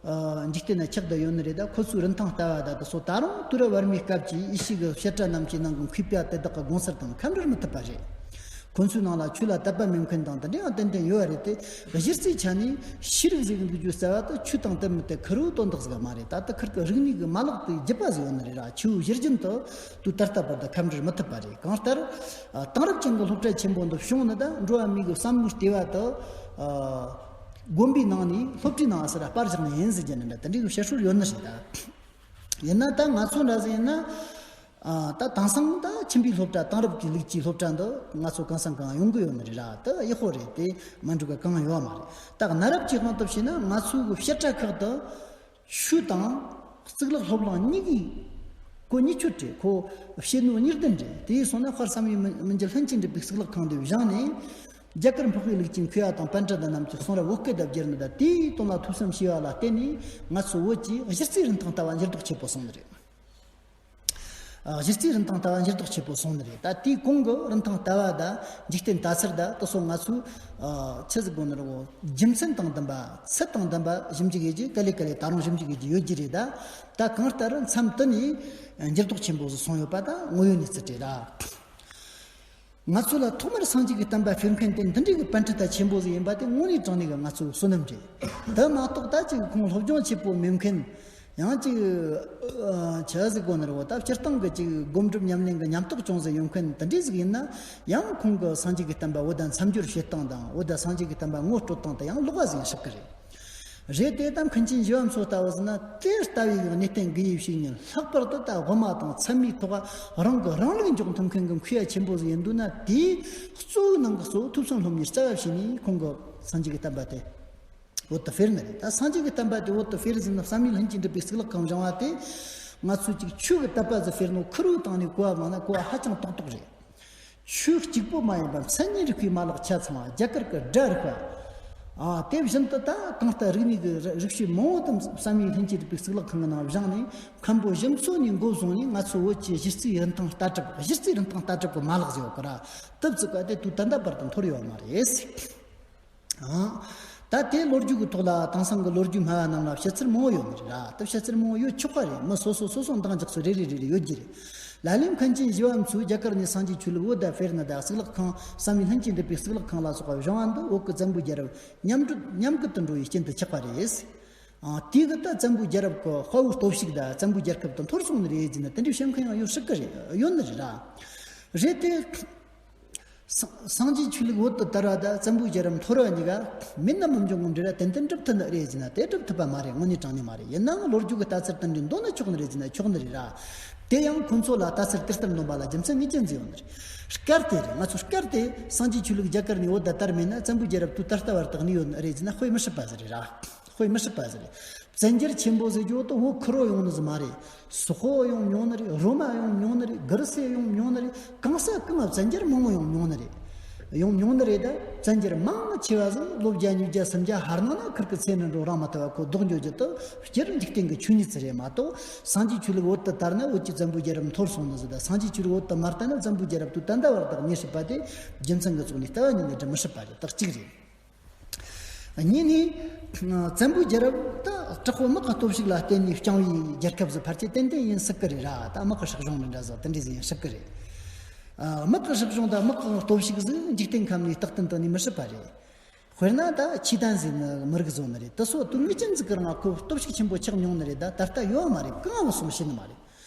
ཨ་འཇིག་རྟེན་ན་ཆགས་བསྡད་ཡོད་ནི་རེད། ད་ཁོ་ཚོའི་རིན་ཐང་ལྟ་བ་ད་དེ་ཚོ་ད་རུང་དུས་རབས་བར་མའི་སྐབས་ཀྱི་ཡེ་ཤུ་གི་བཤད་གྲྭ་རྣམས་ཀྱི་ནང་གི་མཁས་པ་དེ་དག་གི་དགོངས་ཚུལ་དང་ཁ་འབྲལ་མི་ཐུབ་པ་རེད། ཁོ་ཚོའི་ནང་ལ་ཆོས་ལ་དད་པ་མེད་མཁན་དང་དེ་འདྲ་ཡང་ཏན་ཏན་ཡོད་པ་རེད་དེ། གཞི་རྩའི་ཆ་ནས་ཤེས་རིག་ཟེར་གི་འདུག་རྒྱུ་རྩ་བ་དེ་ཆོས་དང་དེ་མི་དེ་ཁེར་བོའི་དོན་དག་ཟིག་མ་རེད། ད་ལྟ་ཁེར་གི་རིག་གནས་ཀྱི་མ་ལག་དེ་བརྒྱུད་པ་ཟིག་ཡོད་ནི་རེད་ར། ཆེས་གཞི་རྒྱུན་དུ་དུས་ད་ལྟ་བར་དུ་ཁ་འབྲལ་མི་ཐུབ་པ་རེད། གང་ལྟར་ཨ་དེང་རབས་ཅན་གྱི་སློབ་གྲྭ་ཆེན་པོ་འདི་བྱུང་ནི་ད་འགྲོ་བ་མིའི་གི་བསམ་བློའི་ལྟེ་བ་དེ་ཨ་ དགོན་པའི་ནང་ནས་སློབ་གྲྭའི་ནང་ཟེར་ར་སྤར་བཞག་ནི་ཡིན་ཟེར་གྱི་ནི་འདྲ་དེ་འདྲའི་བཤད་སྲོལ་ཡོད་ནི་རེད་ད། ཡིན་ན་ད་ང་ཚོ་འདྲ་ཟིག་ཡིན་ན། ཨ། ད་དེང་སང་ད་ཁྱིམ་པའི་སློབ་གྲྭ་དེང་རབས་ཀྱི་ལུགས་ཀྱི་སློབ་གྲྭ་འདི་ང་ཚོ་གང་སང་གང་ཡོང་གི་ཡོད་ནི་རེད་ར། ད་ཡག་པོ་རེད། དེ་མ་འགྲིག་ག་གང་ཡོད་མ་རེད། ད་གནའ་རབས་ཀྱི་དབང་དུ་བྱས་ན་ང་ཚོའི་བཤད་གྲྭ་ཁག་ཏུ་ཆོས་དང་གཙུག་ལག་སློབ་གླིང་གཉིས་ཀྱི་ཁོ་གཉིས་ཆོད་རེད། ཁོ་བཤད་ནོ་གཉིས་ལྡན་རེད། དེ་སོང་ན་དཔལ་བསམ་ཡས་མི་མི་འགྱུར་ལྷུན་གྱིས་གྲུབ་པའི་གཙུག་ལག་ཁང་དེ་བཞེངས་ནས། རྒྱ་གར་འཕགས་པའི་ལུགས་ཀྱི་མཁས་པ་དང་པཎྜི་ཏ་རྣམས་ཀྱི་གསུང་རབ་བོད་སྐད་དུ་བསྒྱུར་ནི་དང་། དེའི་དོན་ལ་ཐོས་བསམ་བྱས་པ་ལ་བརྟེན་ནས་ང་ཚོ་བོད་ཀྱི་གཞི་རྩའི་རིན་ཐང་ལྟ་བ་འགྱུར་ལྡོག་ཆེན་པོ་སོང་ནི་རེད། ཨ། གཞི་རྩའི་རིན་ཐང་ལྟ་བ་འགྱུར་ལྡོག་ཆེན་པོ་སོང་ནི་རེད། ད་དེའི་གོང་གི་རིན་ཐང་ལྟ་བ་དང་འཇིག་རྟེན་ལྟ་ཚུལ་དང་དེ་སོགས་ང་ཚོས། ཨ། ཆི་ཟིག་དགོས་ནི་རེད་གོ། རྒྱུ་མཚན་དང་ལྡན་པ་ཚུལ་དང་ལྡན་པ་ཞིབ་འཇུག་ཡེད་རྒྱུ་ག་ལེ་ག་ལེ་ད་རུང་ཞིབ་འཇུག་ཡེད་རྒྱུ་ཡོད་རྒྱུ་རེད། ད་ད་གང་ལྟར་མཚམས་དེ་ནས་འགྱུར་ལྡོག་ཆེན་པོ་ཟིག་སོང་ཡོད་པ་ད་དངོས་ཡོད་གནས་ཚུལ་རེད་ར། ང་ཚོ་ལ་ཐོག་མར་སངས་རྒྱས་ཀྱི་བསྟན་པ་སྤེལ་མཁན་དེ་འདི་འདྲའི་གི་པཎྜི་ཏ་ཆེན་པོ་ཟིག་ཡིན་པ་དེ་དངོས་གནས་དྲང་གནས་ཀྱི་ང་ཚོའི་བསོད་ནམས་རེད། དེ་མ་གཏོགས་ད་ཅིག་ཁོང་སློབ་སྦྱོང་ཆེན་པོ་མེད་མཁན། ཡང་ཅིག་ཨ། ཆི་ཟིག་དགོས་ནི་རེད་གོ། ད་སྤྱིར་བཏང་གི་ཅིག་སྒོམ་སྒྲུབ་ཉམས་ལེན་གྱི་ཉམས་རྟོགས་ཅུང་ཟད་ཡོད་མཁན་དེ་འདྲའི་ཟིག་ཡིན་ན་ཡང་ཁོང་གི་སངས་རྒྱས་ཀྱི་བསྟན་པ་བོད་དང་མཚམས་སྦྱོར་བྱེད་སྟངས་དང་། བོད་དང་སངས་རྒྱས་ཀྱི་བསྟན་པ་ངོ་སྤྲོད་སྟངས་དེ་ཡང་ལོགས་པ་ཟིག་ཡིན་སྲིད་གི་རེད། རེད་དེ་ད་མཁན་ཆེན་ཞི་བ་འཚོ་ལྟ་བུ་ཟིག་ན་དེ་ལྟ་བུའི་གནས་བརྟན་དགུ་ཡི་བཤེས་གཉེན། ལྷག་པར་དུ་ད་དབུ་མ་དང་ཚད་མའི་ཐོག་རང་གི་རང་ལུགས་འཇོག་ཐུབ་མཁན་གྱི་མཁས་པ་ཆེན་པོ་ཟིག་ཡིན་འདུག་ན། དེའི་གཙོ་བོའི་ནང་གི་གཙོ་བོ་ཐོས་བསམ་སློབ་གཉེར་རྩ་བ་བྱས་ནས་ཁོང་གི་སངས་རྒྱས་ཀྱི་བསྟན་པ་དེ་བོད་དུ་སྤེལ་ནི་རེད། ད་སངས་རྒྱས་ཀྱི་བསྟན་པ་དེ་བོད་དུ་སྤེལ་ཟིན་ན་བསམ་ཡས་ལྷུན་གྱིས་གྲུབ་པའི་གཙུག་ལག་ཁང་བཞེངས་པ་དེ་ང་ཚོས་ཅིག་ཆོས་ཀྱི་དད་པ་ཟིག་སྤེལ་ནོ་ཁེར་བོའི་སྟེང་ནས་གོ་བ་བླངས་ན་གོ་བ་ཧ་ཅང་ཏོག་ཏོག་རེད། ཆོས་གཅིག་པོ་མ་ཡིན་པར་མཚན་ཉིད་རིག་པའི་མ་ལག་ཆ་ཚང་བ། རྒྱ་གར་གྱི་སྒྲ་རིག་པ། ཨ། དེ་བཞིན་དུ་ད་གང་ལྟར་རིག་གནས་ཀྱི་རིག་བྱེད་མང་བོ་དེ་བསམ་ཡས་ལྷུན་གྱིས་གྲུབ་པའི་གཙུག་ལག་ཁང་གི་ནང་བཞེངས་ནས་མཁན་པོ་ཞིག་འཚོལ་ནས་འགོ་བཟུང་ནས་ང་ཚོ་བོད་ཀྱི་གཞི་རྩའི་རིན་ཐང་ལྟ་གྲུབ། གཞི་རྩའི་རིན་ཐང་ལྟ་གྲུབ་ཀྱི་མ་ལག་ཟེར་བ་གི་ར་དེབ་བཙུགས་པ་དེ་དུས་ད་ལྟ་བར་དུ་འཐོར་ཡོད་མ་རེད། ཨང་། ད་དེ་ལོ་རྒྱུས་ཀྱི་ཐོག་ལ་དེང་སང་གི་ལོ་རྒྱུས་སྨྲ་བ་རྣམས་ལ་བཤད་ཚུལ་མང་བོ་ཡོད་ནི་རེད་ར། དེ་བཤད་ཚུལ་མང་བོ་ཡོད་ཆོག་པ་རེད། མི་སོ་སོ་སོ་སོ་འདང་རྒྱག་ཚུལ་རེ་རེ་རེ་རེ་ཡོད་རྒྱུ་རེད། ལ་ལས་མཁན་ཆེན་ཞི་བ་འཚོས་རྒྱ་གར་ནས་སངས་རྒྱས་ཆོས་ལུགས་བོད་དུ་སྤེལ་ནི་དང་། གཙུག་ལག་ཁང་བསམ་ཡས་ལྷུན་གྱིས་གྲུབ་པའི་གཙུག་ལག་ཁང་ལ་སོགས་པ་བཞེངས་པ་འདི་བོད་ཀྱི་བཙན་པོའི་རྒྱལ་རབས་མཉམ་འགྲོ་མཉམ་བཀུར་དུ་འགྲོ་བའི་རྐྱེན་དུ་ཆགས་པ་རེད། ཨང་། དེ་གི་ད་བཙན་པོའི་རྒྱལ་རབས་ཀྱི་དཔའ་བོའི་སྟོབས་ཤུགས་དང་བཙན་པོའི་རྒྱལ་ཁབ་དེ་འཐོར་སོང་ནི་རེད་ཟེར་ན་དེ་འདྲའི་བཤད་མཁན་ཡང་ཡོད་སྲིད་ཀྱི་རེད། ཡོད་ནི་རེད་ར། རེད་དེ། སངས་སངས་རྒྱས་ཆོས་ལུགས་བོད་དུ་དར་བ་དང་བཙན་པོའི་རྒྱལ་རབས་འཐོར་བ་གཉིས་ཀ་མེད་ན་མི་འབྱུང་གི་འབྲེལ་བ་ཏན་ཏན་སྒྲུབ་ཐུབ་ནི་རེད་ཟེར་ན་དེ་སྒྲུབ་ཐུབ་པ་མ་རེད། དངོས་གནས་དྲང་གནས་མ་རེད། ཡིན་ནའང་ལོ་རྒྱུས་ཀྱི་ལྟ་ཚུལ་དེ་འདྲའི་འདོད་ན་ཆོག་ནི་རེད་ཟེར་ན་ཆོག་ནི་རེད་ར། དེ་ཡང་ཁོ་ཚོ་ལ་ལྟ་ཚུལ་དེ་ལྟར་འདོན་པ་ལ་རྒྱུ་མཚན་ངེས་ཅན་ཟིག་ཡོད་ནི་རེད། སྐབས་དེ་རེད། ང་ཚོ་སྐབས་དེ་སངས་རྒྱས་ཆོས་ལུགས་རྒྱ་གར་ནས་བོད་དུ་དར་མེད་ན་བཙན་པོའི་རྒྱལ་རབས་དུས་ད་ལྟ་བར་དུ་གནས་ཡོད་ནི་རེད་ཟེར་ན་དཔེ་མི་སྲིད་པ་ཟིག་རེད་ར། དཔེ་མི་སྲིད་པ་ཟིག་རེད། བཙན་རྒྱལ་ཆེན་པོ་ཟེར་རྒྱུ་དེ་བོད་ཁུར་རོ་ཡོང་ནི་ཟིག་མ་རེད། སོག་པོ་ཡོང་མྱོང་ནི་རེད། རོ་མ་ཡོང་མྱོང་ནི་རེད། གུ་རུ་སེ་ཡོང་མྱོང་ནི་རེད། གང་ས་གང་ང་བཙན་རྒྱལ་མང་བོ་ཡོང་མྱོང་ནི་རེད། ཡོང་མྱོང་ནི་རེད། ད་བཙན་རྒྱལ་མང་ཆེ་བ་ཟིག་ལོ་བརྒྱ་ཉིས་བརྒྱ་སུམ་བརྒྱ་ཧར་ནང་ན་ཁུར་གི་ཚེ་ནི་འགྲོ་རང་མ་ཐུབ་པ་ཁོ་ལྡོག་འགྱོ་རྒྱུ་དེ་སྤྱིར་འཇིག་རྟེན་གི་ཆོས་ཉིད་ཟིག་རེད་མ་གཏོགས། སངས་རྒྱས་ཆོས་ལུགས་བོད་དུ་དར་ན་བོད་ཀྱི་བཙན་པོའི་རྒྱལ་རབས་འཐོར་སོང་ནི་ཟིག་དང་། སངས་རྒྱས་ཆོས་ལུགས་བོད་དུ་མ་དར་ན་བཙན་པོའི་རྒྱལ་རབས་དུས་ད་ལྟ་བར་དུ་གནས་སྲིད་པ་དེ་རྒྱུ་མཚན་གི་ཐོག་ནས་ལྟ་བ་ཉིད་ནས་འགྲེལ་མི་སྲིད་པ་རེད། དེ་གཅིག་རེད། གཉིས་ནས། བཙན་པོའི་རྒྱལ་རབས་ད་དྲག་པོ་དམག་གི་སྟོབས་ཤུགས་ལ་བརྟེན་ནས་བསྐྱངས་པའི་རྒྱལ་ཁབ་ཟིག་ཕལ་ཆེར་ཏན་ཏན་ཡིན་སྲིད་ཀི་རེད་ར། ད་དམག་གི་སྲིད་གཞུང་འདི་འདྲ་ཟིག་དེ་འདྲ་ཟིག་ཡིན་སྲིད་ཀི་རེད། ཨ། དམག་གི་སྲིད་གཞུང་དང་དམག་གི་སྟོབས་ཤུགས་ཟིག་འཇིག་རྟེན་ཁམས་ནས་རྟག་ཏུ་འདང་ནས་མི་སྲིད་པ་རེད། དཔེར་ན་ད་ཆོས་དད་ཟེར་ནི་མི་རིགས་བཟོ་ནི་རེད། དེ་ཚོ་དུས་ངེས་ཅན་ཟིག་གི་རིང་ཁོ་སྟོབས་ཤུགས་ཆེན་པོ་ཆགས་མྱོང་ནི་རེད། ད་ད་ལྟ་ཡོད་མ་རེད། གང་བ་སོང་ཤེས་ནི་མ་རེད།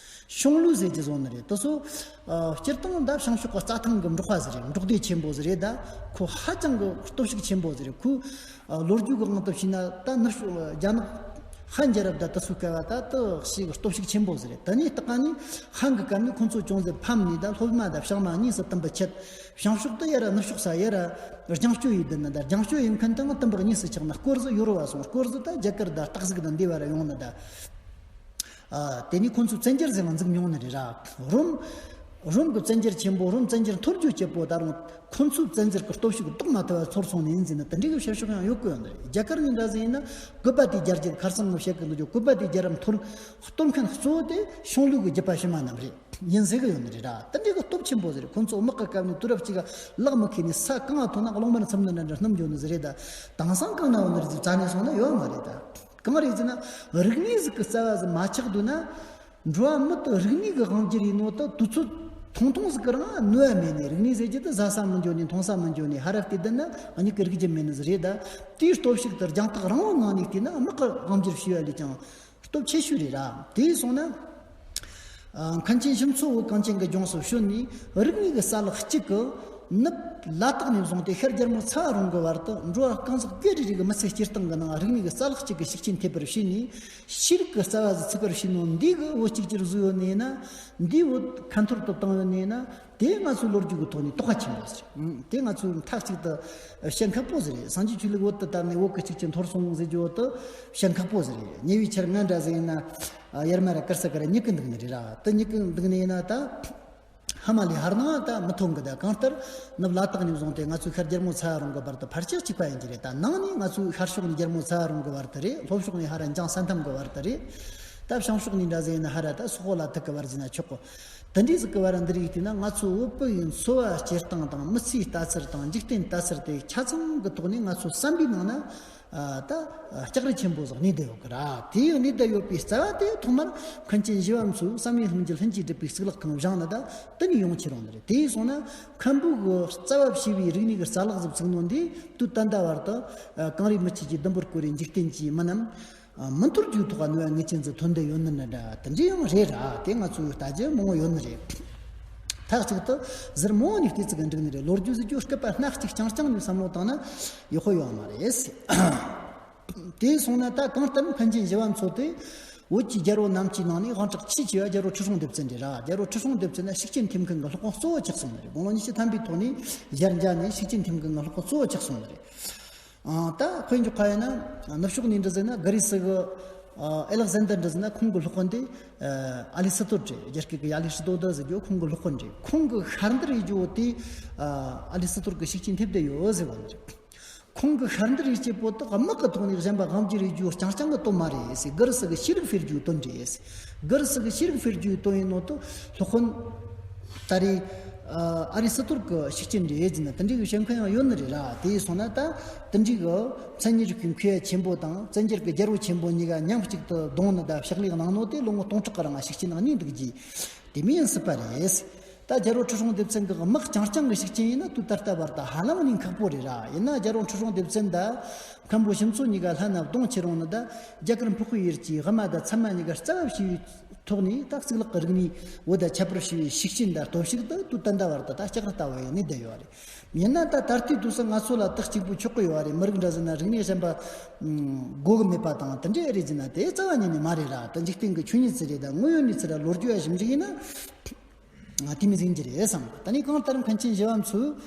ཤོང་ལུས་ཟེར་གྱི་བཟོ་ནི་རེད། དེ་ཚོ། ཨ། སྤྱིར་བཏང་ད་བྱང་ཕྱོགས་ཀྱི་རྩྭ་ཐང་གི་འབྲོག་པ་ཟིག་རེད། འབྲོག་སྡེ་ཆེན་པོ་ཟིག་རེད། ད་ཁོ་ཧ་ཅང་གི་སྟོབས་ཤུགས་ཆེན་པོ་ཟིག་རེད། ཁོ། ཨ། ལོ་རྒྱུས་ཀྱི་དབང་དུ་བྱས་ན་ད་ནུབ་ཕྱོགས་རྒྱ་ནག་ཧན་རྒྱལ་རབས་ད་དེ་ཚོའི་སྐབས་ད་དེ་ཞིག་སྟོབས་ཤུགས་ཆེན་པོ་ཟིག་རེད། དེ་ནས་སྟག་ནས་ཧན་གྱི་སྐབས་ནས་ཁོ་ཚོ་ཅུང་ཟད་ཕམ་ནས་ད་སློབ་མ་དང་བྱང་མ་གཉིས་སུ་དུམ་བུ་ཆད། བྱང་ཕྱོགས་དེ་ཡ་ར་ནུབ་ཕྱོགས་ས་ཡ་ར་རྒྱང་སྐྱོད་ཡེད་དེ་ནི་ད་རྒྱང་སྐྱོད་ཡེད་མཁན་དེ་ང་དུམ་བུ་གཉིས་སུ་ཆགས་ནས་སྐོར་ཟིག་ཡོ་རོབ་བ་སོང་། སྐོར་ཟིག་ད་རྒྱ་གར་ད་སྟག་གཟིག་ད་འདི་བ་ར་ཡོང་ནི་ད། ཨ། དེ་ནས་ཁོ་ཚོས་བཙན་རྒྱལ་ཟེར་བ་འཛུགས་མྱོང་ནི་རེད་ར། རོམ། རོམ་གྱི་བཙན་རྒྱལ་ཆེན་པོ། རོམ་བཙན་རྒྱལ་འཐོར་རྒྱུ་སྐྱེད་པོ་ད་རུང་ཁོ་ཚོའི་བཙན་འཛུལ་གྱི་སྟོབས་ཤུགས་ལྡོག་མ་ཐུབ་པ་ཚོར་སོང་ནི་ཡིན་ཟེར་ན་དེ་འདྲའི་གི་བཤད་ཕྱོགས་ཡང་ཡོད་གི་ཡོད་ནི་རེད། རྒྱ་གར་ནས་འདྲ་ཟིག་ཡིན་ན་གུ་པ་ཏིའི་རྒྱལ་རྒྱུད། ཁ་སང་ངས་བཤད་གི་འདུག་རྒྱུ་གུ་པ་ཏིའི་རྒྱལ་རབས་འཐོར་གཏོར་མཁན་གཙོ་བོ་དེ་ཤོང་ལུས་ཀྱི་རྒྱུད་པ་ཕྱི་མ་རྣམས་རེད། ཡིན་ཟེར་གི་ཡོད་ནི་རེད་ར། དེ་འདྲའི་གི་སྟོབས་ཆེན་པོ་ཟིག་རེད། ཁོ་ཚོ་དམག་གི་སྐབས་ནས་དུས་རབས་གཅིག་ག་ལག་མི་ཁེལ་ནས་ས་གང་ང་ཐོན་ན་གླང་དམར་མཚམས་ནས་འདྲ་འདྲ་སྣུམ་འཇོག་ནི་ཟིག་རེད། ད་དེང་སང་གང་ན་བ་ནི་རེད་ཟིག་རྩ་ནས་སོང་ན་ཡོད་མ་རེད་ད། གང་རེད་ཟེར་ན་རིག་གནས་ཟིག་གི་རྩ་བ་ཟིག་མ་ཆགས་འདུག་ན། འགྲོ་བ་མི་དེ་རིག་གནས་ཀྱི་དབང་སྒྱུར་ཡིན་ནོ་ད་དུས་ཚོད་ཐུང་ཐུང་ཟིག་གི་རིང་ནུས་པ་མེད་ནས། རིག་གནས་ཟེར་རྒྱུ་དེ་ཟ་ས་མི་འཇོན་ནས་འཐུང་ས་མི་འཇོན་ནས་ཧ་ར་བལྟས་བསྡད་ན་མྱིག་གིས་རིག་རྒྱུ་མེད་ནི་ཟིག་རེད་ད། དེའི་སྟོབས་ཤུགས་དེ་རྒྱང་ཐག་རིང་བོ་ངང་ནས་བལྟས་ན་དམག་གི་དབང་སྒྱུར་བྱས་པ་ལས་ཀྱང་སྟོབས་ཆེ་ཤོས་རེད་ར། དེ་སོང་ན། ཨ། མཁན་ཆེན་ཞི་འཚོ་བོད་གངས་ཅན་གྱི་ལྗོངས་སུ་བྱོན་ནས་རིག་གནས་ཀྱི་རྩ་ལག་གཅིག་གི་ ནུབ་ལ་དྭགས་ནས་བཟུང་སྟེ་ཤར་རྒྱལ་མོ་ཚ་བ་རོང་གི་བར་དུ་འགྲོ་བ་གང་ཟག་བརྒྱད་རེ་རེ་གི་མི་ཚེ་སྐྱེལ་སྟངས་ཀྱི་ནང་རིག་གནས་ཀྱི་རྩ་ལག་གཅིག་གི་ཤུགས་རྐྱེན་ཐེབས་པར་བྱས་ནས། ཤེས་རིག་གི་རྩ་བ་ཟིག་ཚུགས་པར་བྱས་ནོ་འདི་གི་བོད་གཅིག་གྱུར་བཟོས་ཡོད་ནས་ན། འདིའི་བོད་ཁ་འཐོར་དུ་བཏང་ཡོད་ནས་ན། དེ་ང་ཚོའི་ལོ་རྒྱུས་ཀྱི་ཐོག་ནས་དོགས་པ་ཆེན་པོ་ཟིག་རེད། ཨང་། དེ་ང་ཚོས་མཐའ་གཅིག་ཏུ་བཤད་ཁག་པོ་ཟིག་རེད། སངས་རྒྱས་ཆོས་ལུགས་བོད་དུ་དར་ནས་བོད་ཀྱི་ཤུགས་རྐྱེན་འཐོར་སོང་ཟེར་རྒྱུ་བོ་དེ་བཤད་ཁག་པོ་ཟིག་རེད། ཉེ་བའི་ཆར་ང་འདྲ་ཟིག་ཡིན་ན། ཨ། ཡར་མར་ར་དཀར་ས་དཀར་ར་མྱུ་གུ་འདུག་ནི་རེད་ར། དེ་མྱུ་གུ་འདུག་ནི་ཡིན་ན་ད། ཧ་མ་ལས་ཧར་ནང་ད་མི་ཐོན་གི། ད་གང་ལྟར་ནུབ་ལ་དྭགས་ནས་བཟུང་སྟེ་ང་ཚོའི་ཤར་རྒྱལ་མོ་ཚ་བ་རོང་གི་བར་དུ་ཕལ་ཆེར་གཅིག་པ་ཡིན་གྱི་རེད། ད་ནང་ནས་ང་ཚོའི་ཤར་ཕྱོགས་ནས་རྒྱལ་མོ་ཚ་བ་རོང་གི་བར་དུ་རེད། ལྷོ་ཕྱོགས་ནས་ཧར་ར་འཇང་ས་མཐའམ་གི་བར་དུ་རེད། ད་བྱང་ཕྱོགས་ནས་འདྲ་ཟིག་ཡིན་ན་ཧར་ར་ད་སོག་པོ་ལ་ཐུག་གི་བར་ཟིན་ན་ཆོག་གོ། དེ་འདྲའི་ཟིག་གི་བར་འདི་རིགས་བལྟས་ན། ང་ཚོ་བོད་པའི་འཚོ་བ་སྐྱེལ་སྟངས་དང་། མི་ཚེའི་ལྟ་ཚུལ་དང་། འཇིག་རྟེན་ལྟ་ཚུལ་དེ་ཆ་ཚང་གི་ཐོག་ནས་ང་ཚོ་བསམ་པའི་ནང་ན། ཨ། ད་ལྕགས་རི་ཆེན་པོ་ཟིག་གནས་བསྡད་ཡོད་གི་ར། དེ་གནས་བསྡད་ཡོད་པའི་རྩ་བ་དེ་ཐོག་མར་མཁན་ཆེན་ཞི་བ་འཚོས་བསམ་ཡས་ལྷུན་གྱིས་ལྷུན་གྱིས་གྲུབ་པའི་གཙུག་ལག་ཁང་བཞེངས་ནི་ད་དེ་ནས་ཡོང་ཁྱེར་ཡོང་ནི་རེད། དེ་ཡིན་སོང་ན་མཁན་པོ་གི་རྩ་བ་བྱས་པའི་རིག་གནས་ཀྱི་རྩ་ལག་ཟིག་བཙུགས་ནོ་འདི་དུས་ད་ལྟ་བར་དུ། ཨ། གངས་རིའི་མུ་ཁྱུད་ཀྱིས་ཟླུམ་པོར་བསྐོར་བའི་འཇིག་རྟེན་གྱི་མི་རྣམས། ཨ། མི་འཐོར་རྒྱུའི་ཐོག་ནུས་པ་ངེས་ཅན་ཟིག་ཐོན་བསྡད་ཡོད་ནི་འདྲ་འདྲ་དེ་འདྲ་ཡང་རེད་ར། དེ་ང་ཚོས་ལྟ་རྒྱུ་མང་བོ་ཡོད་ནི་རེད། མཐའ་གཅིག་ཏུ་ཟུར་མང་བོ་ནས་བལྟས་ཚིག་གི་འགྲིག་ནི་རེད། ལོ་རྒྱུས་ཟེར་རྒྱུ་སྐུད་པ་སྣ་གཅིག་རྐྱང་རྐྱང་ནས་བསམ་བློ་བཏང་ན་ཡག་པོ་ཡོད་མ་རེད། དེ་སོང་ན་ད་གང་ལྟར་མཁན་ཆེན་ཞི་བ་འཚོ་དེ་བོད་ཀྱི་རྒྱལ་པོ་རྣམས་ཀྱི་ནང་ནས་དབང་གྲགས་ཆེས་ཆེ་བ་རྒྱལ་པོ་ཁྲི་སྲོང་ལྡེ་བཙན་རེད་ར། རྒྱལ་པོ་ཁྲི་སྲོང་ལྡེ་བཙན་ན་ཤུགས་རྐྱེན་ཐེབས་མཁན་གྱི་སློབ་དཔོན་གཙོ་བོ་ཆགས་སོང་ནི་རེད། དགུང་ལོ་ཉི་ཤུ་ཐམ་པའི་ཐོག་ནས་ཞལ་མཇལ་ནས་ཤུགས་རྐྱེན་ཐེབས་མཁན་གྱི་སློབ་དཔོན་གཙོ་བོ་ཆགས་སོང་ནི་རེད། ཨ། ད་དཔེ་འཇོག་པ་ཡིན་ན། ནུབ་ཕྱོགས་ནས་འདྲ་ཟེར་ན་གྷི་རི་སི་གི། ཨ། ཨེ་ལེག་ཟན་དར་འདྲ་ཟེར་ན་ཁོང་གི་སློབ་དཔོན་དེ། ཨ། ཨ་ལི་སི་ཏོར་རེད། རྒྱ་སྐད་ཀྱི་ཡ་ལི་སི་ཏོ་ད་ཟེར་རྒྱུ་ཁོང་གི་སློབ་དཔོན་རེད། ཁོང་གི་ཤར་འདྲི་ཡེད་རྒྱུ་དེ། ཨ། ཨ་ལི་སི་ཏོར་གི་ཤུགས་རྐྱེན་ཐེབས་བསྡད་ཡོད་ཟེར་བ་ནི་རེད། ཁོང་གི་ཤར་འདྲི་ཡེད་རྒྱུ་བོ་དེ་དམག་གི་ཐོག་ནས་གཞན་པ་དབང་བསྒྱུར་ཡེད་རྒྱུ་རྐྱང་རྐྱང་གི་དོན་མ་རེད་ཟེར། གྷི་རི་སི་གི་ཤེས་རིག་སྤེལ་རྒྱུའི་དོན་རེད་ཟེར། གྷི་རི་སི་གི་ཤེས་རིག་སྤེལ་རྒྱུའི་དོན་ཡིན་ནོ་དེ་སློབ་དཔོན། ད་རེས། ཨ། ཨ་རི་སི་ཏུར་གྱི་ཤུགས་རྐྱེན་རེད་ཟེར་ན་དེ་འདྲའི་གི་བཤད་མཁན་ཡང་ཡོད་ནི་རེད་ར། དེ་ཡིན་སོང་ན་ད་དེ་འདྲའི་གི་མཚན་ཉིད་རིག་པའི་མཁས་པ་ཆེན་པོ་དང་བཙན་རྒྱལ་གྱི་རྒྱལ་པོ་ཆེན་པོ་གཉིས་ཀ་མཉམ་གཅིག་ཏུ་བསྡོངས་ནི་ད་ཕྱག་ལས་གནང་ནོ་དེ་ལོ་ངོ་སྟོང་ཕྲག་གི་རིང་ང་ཤུགས་རྐྱེན་གནང་ནི་འདུག་གི། དེ་མིན་ཡང་སྲིད་པ་རེད། ད་རྒྱལ་པོ་ཁྲི་སྲོང་ལྡེ་བཙན་གྱི་དམག་རྐྱང་རྐྱང་གི་ཤུགས་རྐྱེན་ཡིན་ན་དུས་ད་ལྟ་བར་དུ་ཧ་ལམ་གནས་ཁག་པོ་རེད་ར། ཡིན་ན་རྒྱལ་པོ་ཁྲི་སྲོང་ལྡེ་བཙན་དང་མཁན་པོ་ཞིམ་མཚོ་གཉིས་ཀ་ལྷན་ན་བསྡོངས་ཁྱེར་ཡོང་ནི་ད་རྒྱ་གར་འཕགས་པའི་ཡུལ་གྱི་དབུ་མ་དང་ཚད་མ་གཉིས་ཀ་རྩ་བ་བྱས་པའི་ཐོག་ནས་ད་གཙུག་ལག་གི་རིག་གནས་བོད་དུ་ཁྱབ་པར་བྱས་པའི་ཤུགས་རྐྱེན་དང་སྟོབས་ཤུགས་དེ་དུས་ད་ལྟ་བར་དུ་ད་ལྕགས་རི་ལྟ་བུ་ཡང་གནས་བསྡད་ཡོད་རེད། ཡིན་ན་ད་ད་ལྟའི་དུས་སུ་ང་ཚོ་ལ་དེ་གཅིག་པུ་ཆོག་གི་ཡོད་རེད། མི་རིགས་འདྲ་ཟེར་ན་རིག་གནས་གཞན་པ་དགོས་གི་མེད་པ་དང་དེ་འདྲ་རེད་ཟེར་ན་དེ་རྩ་བ་ཉིད་ནས་མ་རེད་ར། ད་འཇིག་རྟེན་གྱི་ཆོས་ཉིད་ཟེར་རེད། ད་དངོས་ཡོད་གནས་ཚུལ་ལ་ལོ་རྒྱུས་ཡ་ཞིབ་འཇུག་ཡིན་ན། ང་དེ་མི་ཟིན་གྱི་རེད་བསམ། ད་ནི་གང་ལྟར་མཁན་ཆེན་ཞི་བ་འཚོས་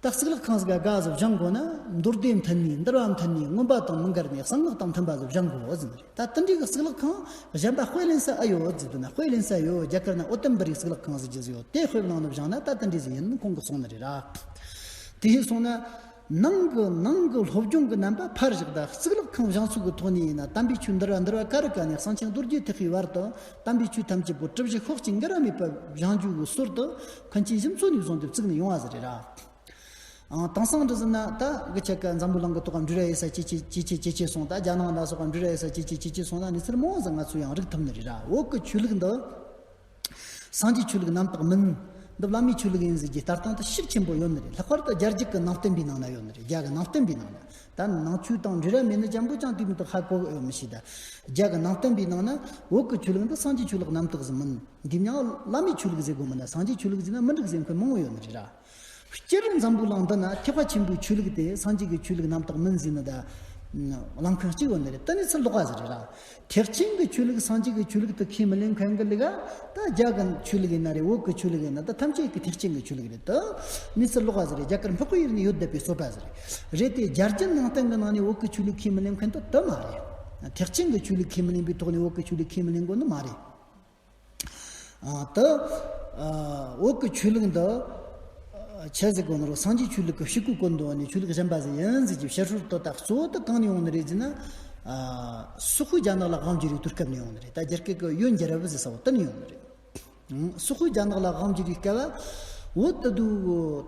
ད་གཙུག་ལག་ཁང་ཟིག་ག་ག་ཟིག་བཞེངས་དགོས་ན། མདོ་སྡེ་མཐུན་ནས། འདུལ་བ་མཐུན་ནས། མངོན་པ་དང་མི་འགལ་ནས། གསང་སྔགས་དང་མཐུན་པ་ཟིག་བཞེངས་དགོས་ཟེར་ནི་རེད། ད་དེ་འདྲའི་གི་གཙུག་ལག་ཁང་གཞན་པ་དཔེ་ལེན་ས་ཨེ་ཡོད་ཟེར་དུས་ན། དཔེ་ལེན་ས་ཡོད། རྒྱ་གར་ན་ཨོ་དམ་པ་རའི་གཙུག་ལག་ཁང་ཟེར་རྒྱུ་ཟིག་ཡོད། དེ་དཔེ་བླངས་ནས་བཞེངས་ན་ད་དེ་འདྲའི་ཟིག་ཡིན་ཁོང་གིས་གསུངས་ནི་རེད་ར། དེ་སོང་ན། ནང་གི་ནང་གི་སློབ་སྦྱོང་གི་རྣམ་པ་ཕར་བཞག་ད་གཙུག་ལག་ཁང་བཞེངས་ཚུལ་གྱི་ཐོག་ནས་ཡིན་ན། དམ་པའི་ཆོས་འདུལ་བ་འདུལ་བ་ཀ་རུ་ཀ་ནས་གསང་ཆེན་རྡོ་རྗེ་ཐེག་པའི་བར་དུ་དམ་པའི་ཆོས་ཐམས་ཅད་པོ་གྲུབ་གཞི་ཤོག་གཅིག་འགལ་བ་མེད་པ་བཞེངས་རྒྱུ་གི་སྲོལ་དེ་མཁན་ཆེན་ཞིམ་མཚོ་ནས་བཟུང་སྟེ་བཙུགས་ནས་ཡོང་བ་ཟིག་རེད་ར། ཨང་། དེང་སང་འདྲ་ཟེར་ན་ད་གི་ཆ་ག་འཛམ་བུ་གླིང་གི་ཐོག་འབྲི་ར་ཡེ་ས་ཇེ་ཆེ་ཇེ་ཆེ་ཇེ་ཆེ་སོང་། ད་རྒྱ་ནག་ན་སོགས་པ་འབྲི་ར་ཡེ་ས་ཇེ་ཆེ་ཇེ་ཆེ་སོང་ན་གནས་ཚུལ་མང་བོ་ཟིག་ང་ཚོས་ཡང་རིག་ཐུབ་ནི་རེད་ར། བོད་གི་ཆོས་ལུགས་འདི་སངས་རྒྱས་ཆོས་ལུགས་རྣམ་དག་མིན། འདི་བླ་མའི་ཆོས་ལུགས་ཡིན་ཟེར་རྒྱུའི་ལྟ་སྟངས་དེ་ཤུགས་ཆེན་པོ་ཡོད་ནི་རེད། ལྷག་པར་དུ་རྒྱ་རྒྱུད་ཀྱི་ནང་བསྟན་པའི་ནང་ན་ཡོད་ནི་རེད། རྒྱ་གི་ནང་བསྟན་པའི་ནང་ན། ད་ནང་ཆོས་དང་འབྲེལ་བ་མེད་ནི་འཇམ་པོ་ཅང་དེ་མི་ཐུབ། ཧ་གོ་གི་ཡོད་མི་ཤེས། ད་རྒྱ་གི་ནང་བསྟན་པའི་ནང་ན་བོད་ཀྱི་ཆོས་ལུགས་འདི་སངས་རྒྱས་ཆོས་ལུགས་རྣམ་དག་ཟིག་མིན། འདི་མྱང་བླ་མའི་ཆོས་ལུགས་ཟེར་དགོས་མིན་ན། སངས་རྒྱས་ཆོས་ལུགས་ཟེར་ན་མི་འགྲིག་ཟེར་མཁན་མང་བོ་ཡོད་ནི་རེད་ར། སྤྱིར་འཛམ་བུ་གླིང་འདི་ན་ཐེག་པ་ཆེན་པོའི་ཆོས་ལུགས་དེ་སངས་རྒྱས་ཀྱི་ཆོས་ལུགས་རྣམ་དག་མིན་ཟེར་ནི་ད་གླེང་མཁན་གཅིག་ཡོད་ནི་རེད། ད་གནས་ཚུལ་ལོགས་ཀ་ཟིག་རེད་ར། ཐེག་ཆེན་གྱི་ཆོས་ལུགས་སངས་རྒྱས་ཀྱི་ཆོས་ལུགས་དེ་ཁས་མི་ལེན་མཁན་གྱི་ལུགས་ད་རྒྱ་གི་ཆོས་ལུགས་ཡིན་ན་རེད། བོད་ཀྱི་ཆོས་ལུགས་ཡིན་ན། ད་ཐམས་ཅད་ཀྱི་ཐེག་ཆེན་གྱི་ཆོས་ལུགས་རེད། ད་གནས་ཚུལ་ལོགས་ཀ་ཟིག་རེད། རྒྱ་གར་འཕགས་པའི་ཡུལ་ནས་ཡོད་བསྡད་པའི་རྩོད་པ་ཟིག་རེད། རེད་དེ་རྒྱ་རྒྱུད་ནང་བསྟན་གྱི་ནང་ནས་བོད་ཀྱི་ཆོས་ལུགས་ཁས་མི་ལེན་མཁན་དེ་དེ་མ་རེད། ཐེག་ཆེན་གྱི་ཆོས་ལུགས་ཁས་མི་ལེན་པའི་ཐོག་ནས་བོད་ཀྱི་ཆོས་ལུགས་ཁས་མི་ལེན་དགོས་ནི་མ་རེད། ཨ། ད། ཨ། བོད་ཀྱི་ཆོས་ལུགས་འདི། ཨ། ཆི་ཟེར་དགོས་ནི་རེད། སངས་རྒྱས་ཆོས་ལུགས་ཀྱི་ཕྱི་གོས་གོན་འདུག་ནས་ཆོས་ལུགས་གཞན་པ་ཟིག་ཡིན་ཟེར་གྱི་བཤད་སྲོལ་དེ་ད་གཙོ་བོ་དེ་གང་ནས་ཡོང་ནི་རེད་ཟེར་ན། ཨ། སོག་པོས་རྒྱ་ནག་ལ་དབང་བསྒྱུར་བའི་དུས་སྐབས་ནས་ཡོང་ནི་རེད། ད་རྒྱ་སྐད་ཀྱི་ཡོན་རྒྱལ་རབས་ཟེར་ས་བོ་དེ་ནས་ཡོང་ནི་རེད། ཨང་། སོག་པོས་རྒྱ་ནག་ལ་དབང་བསྒྱུར་བའི་སྐབས་བོད་དེ་དུས་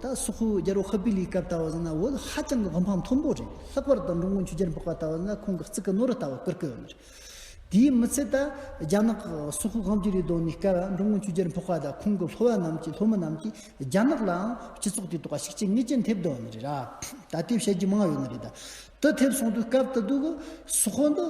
ད་སོག་པོའི་རྒྱལ་པོ་ཧུ་པི་ལིའི་སྐབས་ལྟ་བུ་ཟེར་ན་བོད་ཧ་ཅང་གི་དབུ་འཕང་མཐོན་པོ་རེད། ལྷག་པར་དུ་འགྲོ་མགོན་ཆོས་རྒྱལ་འཕགས་པ་ལྟ་བུ་ཟེར་ན་ཁོང་གི་གཙུག་གི་ནོར་བུ་ལྟ་བུ་བཀུར་གི་ཡོད་ནི་རེད། དེའི་མི་ཚད་ད་རྒྱ་ནག་སོག་པོའི་དབང་བསྒྱུར་བའི་གདོད་ནས་སྐབས་འགྲོ་མགོན་ཆོས་རྒྱལ་འཕགས་པ་དང་ཁོང་གི་སློབ་པ་རྣམས་ཀྱིས། སློབ་མ་རྣམས་ཀྱིས་རྒྱ་ནག་ལའང་སྤྱི་ཚོགས་དེའི་ཐོག་ཤུགས་རྐྱེན་ངེས་ཅན་ཐེབས་བསྡད་ཡོད་ནི་རེད་ར། ད་ལྟའི་བཤད་རྒྱུ་མང་ཡོད་ནི་རེད། ད་ དུ་ཐེབས་སོང་དུས་སྐབས་དུ་དུ་གི་སོག་པོ་འདི་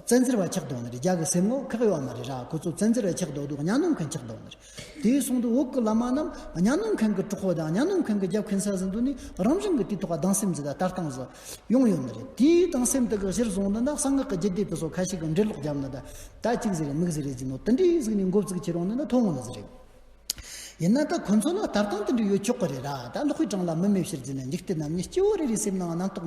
བཙན་འཛུལ་བ་ཆགས་འདུག་ནི་རེད། རྒྱ་གི་སེམས་ངོ་ཁག་ཡོད་མ་རེད་ར། ཁོ་ཚོ་བཙན་འཛུལ་བ་ཆགས་འདུག་འདུག་གཉའ་གནོན་མཁན་ཆགས་འདུག་ནི་རེད། དེའི་སོང་དུ་བོད་གི་བླ་མ་རྣམས་གཉའ་གནོན་མཁན་གི་གྲོགས་པོ་དང་གཉའ་གནོན་མཁན་གི་རྒྱབ་འཁེན་ས་ཟིན་དུས་ནི་རང་བཞིན་གི་དེའི་ཐོག་ག་སྡང་སེམས་ཟིག་དང་ལྟ་སྟངས་ཟིག་ཡོང་ཡོད་ནི་རེད། དེའི་སྡང་སེམས་དེ་གི་གཞིར་བཟུང་ནི་ན་གསང་སྔགས་གི་རྒྱུད་སྡེ་དེ་ཚོ་ཁ་ཤས་གི་འགྲེལ་ལོག་བརྒྱབ་ནི་ད་ད་ཅིག་ཟིག་རེད་མིག་ཟིག་རེད་ཟིན་ནོ་དེ་འདྲའི་ཟིག་ནི་མགོ་བཙུགས་ཁྱེར་ཡོང་ནི་ན་མཐོང་ངོ་ནི་ཟིག་རེད། ཡིན་ན་ད་ཁོ་ཚོ་ལ་ལྟ་སྟངས་དེ་འདྲ་ཡོད་ཆོག་གི་རེད་ར། ད་ལོག་པའི་གྲངས་ལ་མི་མེད་ཕྱིར་འཛིན་ན་འཇིག་རྟེན་རྣམས་ནི་སྐྱེ་བོ་རེ་རེའི་སེམས་ནང་རྣམ་རྟོག་